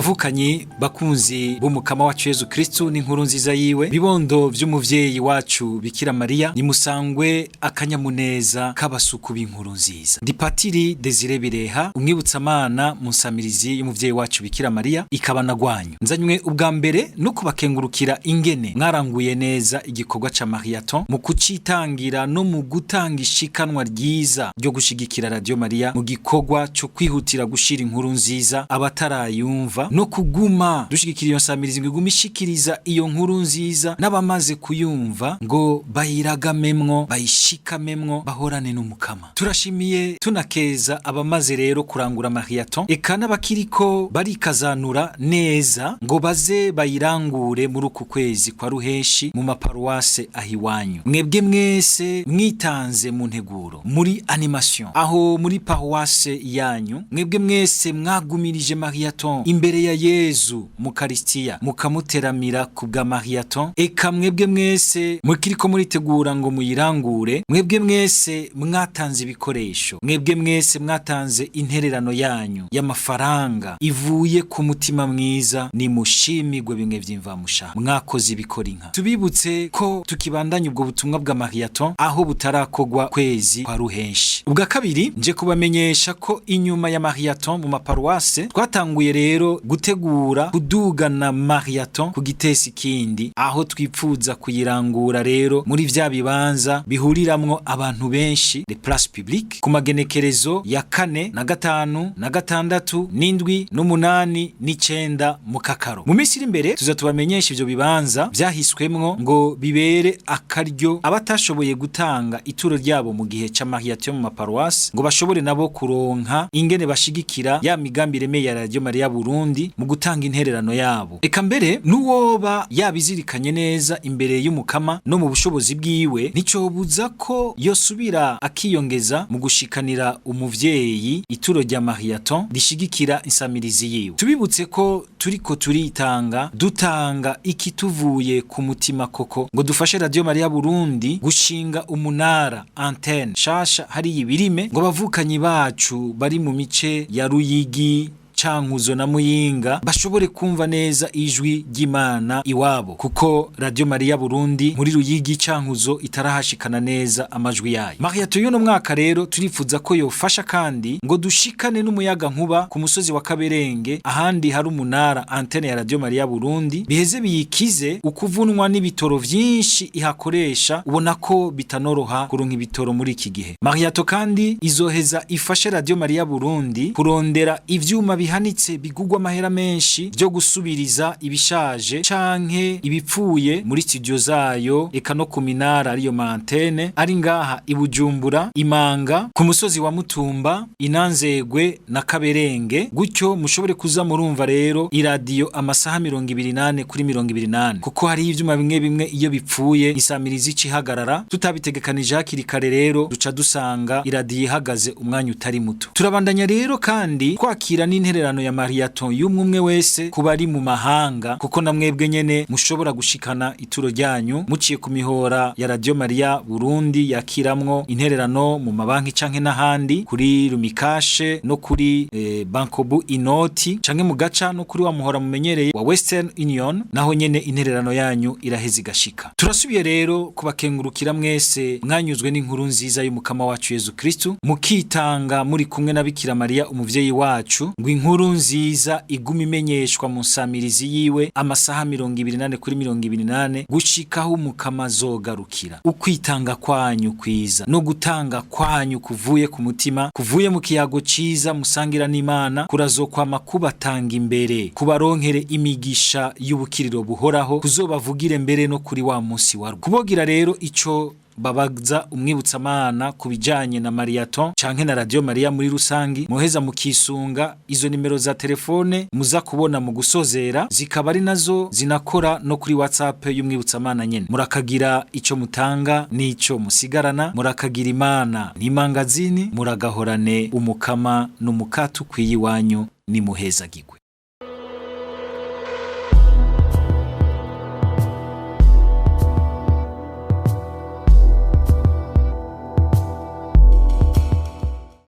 Bavukanyi bakunzi b'umukama wacu Yezu Kristu n'inkuru nziza yiwe, bibondo vy'umuvyeyi wacu Bikira Mariya, nimusangwe akanyamuneza k'abasuku b'inkuru nziza. Ndi Patiri Desire Bireha, umwibutsamana mu nsamirizi y'umuvyeyi wacu Bikira Mariya, ikaba nagwanyu. Nzanywe ubwa mbere no kubakengurukira ingene mwaranguye neza igikorwa ca Mariathon mu kucitangira no mu gutanga ishikanwa ryiza ryo gushigikira Radio Maria mu gikorwa co kwihutira gushira inkuru nziza abatarayumva no kuguma dushigikira iyo nsamirizi ngo igume ishikiriza iyo nkuru nziza n'abamaze kuyumva ngo bayiragamemwo, bayishikamemwo, bahorane n'umukama. Turashimiye tunakeza abamaze rero kurangura Mariathon, eka n'abakiriko barikazanura neza ngo baze bayirangure muri uku kwezi kwa ruheshi mu maparuwase ahiwanyu. Mwebwe mwese mwitanze mu nteguro, muri animation aho muri paruwase yanyu, mwebwe mwese mwagumirije Mariathon imbere ya Yezu mu Karisitiya, mukamuteramira ku bwa Mariathon, eka mwebwe mwese mukiriko muritegura ngo muyirangure, mwebwe mwese mwatanze ibikoresho, mwebwe mwese mwatanze intererano yanyu y'amafaranga ivuye ku mutima mwiza, nimushimigwe bimwe vy'imvamusha, mwakoze ibikora inka. Tubibutse ko tukibandanya ubwo butumwa bwa Mariathon aho butarakogwa kwezi kwa ruhenshi. Ubwa kabiri, nje kubamenyesha ko inyuma ya Mariathon mu maparuwase twatanguye rero gutegura kudugana Mariathon ku gitesi kindi, aho twipfuza kuyirangura rero muri vya bibanza bihuriramwo abantu benshi, les places publiques, ku magenekerezo ya 4 na 5 na 6 n'indwi n'umunani n'icenda mu kakaro. Mu minsi iri imbere tuza tubamenyesha ivyo bibanza vyahiswemwo ngo bibere akaryo abatashoboye gutanga ituro ryabo mu gihe ca Mariathon mu maparuwasi, ngo bashobore nabo kuronka ingene bashigikira ya migambi iremeye ya Radio Maria Burundi mu gutanga intererano yabo. Eka mbere n'uwoba yabizirikanye neza imbere y'umukama no mu bushobozi bwiwe, nticobuza ko yosubira akiyongeza mu gushikanira umuvyeyi ituro rya Mariathon rishigikira insamirizi yiwe. Tubibutse ko turiko turitanga, dutanga ikituvuye ku mutima koko, ngo dufashe Radio Maria Burundi gushinga umunara antenne shasha hari ibirime, ngo bavukanyi bacu bari mu mice ya Ruyigi, Cankuzo na Muyinga bashobore kumva neza ijwi ry'Imana iwabo, kuko Radio Maria Burundi muri Ruyigi, Cankuzo itarahashikana neza amajwi yayo. Mariathon y'uno mwaka rero turifuza ko yofasha kandi ngo dushikane n'umuyaga nkuba ku musozi wa Kaberenge, ahandi hari umunara antenne ya Radio Maria Burundi, biheze biyikize ukuvunwa n'ibitoro vyinshi ihakoresha. Ubona ko bitanoroha kuronka ibitoro muri iki gihe. Mariathon kandi izoheza ifashe Radio Maria Burundi kurondera ivyuma bihanitse bigugwa amahera menshi byo gusubiriza ibishaje canke ibipfuye muri studio zayo, eka no ku minara ariyo ma antenne ari ngaha i Bujumbura, Imanga, ku musozi wa Mutumba, Inanzegwe na Kaberenge, gutyo mushobore kuza murumva rero iradiyo amasaha 24 kuri 24, kuko hari ivyuma bimwe bimwe iyo bipfuye isamirizi ihagarara tutabitegekanije hakiri kare, rero duca dusanga iradiyo ihagaze umwanya utari muto. Turabandanya rero kandi kwakira n'intererano ya Mariathon y'umwe umwe wese kuba ari mu mahanga, kuko na mwebwe nyene mushobora gushikana ituro ryanyu muciye ku mihora ya Radio Maria Burundi yakiramwo intererano mu mabanki canke n'ahandi, kuri Lumicash no kuri Bancobu Inoti, canke mu gaca no kuri wa muhora mumenyereye wa Western Union, naho nyene intererano yanyu iraheza igashika. Turasubiye rero kubakengurukira mwese mwanyuzwe n'inkuru nziza y'umukama wacu Yezu Kristu, mukitanga muri kumwe na Bikira Mariya umuvyeyi wacu, ngo inkuru nziza iguma imenyeshwa mu nsamirizi yiwe amasaha 24 kuri 24 gushikaho umukama azogarukira. Ukwitanga kwanyu kwiza no gutanga kwanyu kuvuye ku mutima, kuvuye mu kiyago ciza musangira n'Imana, kurazokwama kubatanga imbere, kubaronkere imigisha y'ubukiriro buhoraho, kuzobavugire mbere no kuri wa munsi warwo. Kubogira rero ico babaza umwibutsamana ku bijanye na Mariathon canke na Radio Maria muri rusangi, muheza mukisunga izo nimero za telefone muza kubona mu gusozera, zikaba ari nazo zinakora no kuri WhatsApp y'umwibutsamana nyene. Murakagira ico mutanga n'ico musigarana, murakagira Imana n'imangazini, muragahorane umukama n'umukatu ukwiye iwanyu, nimuhezagirwe.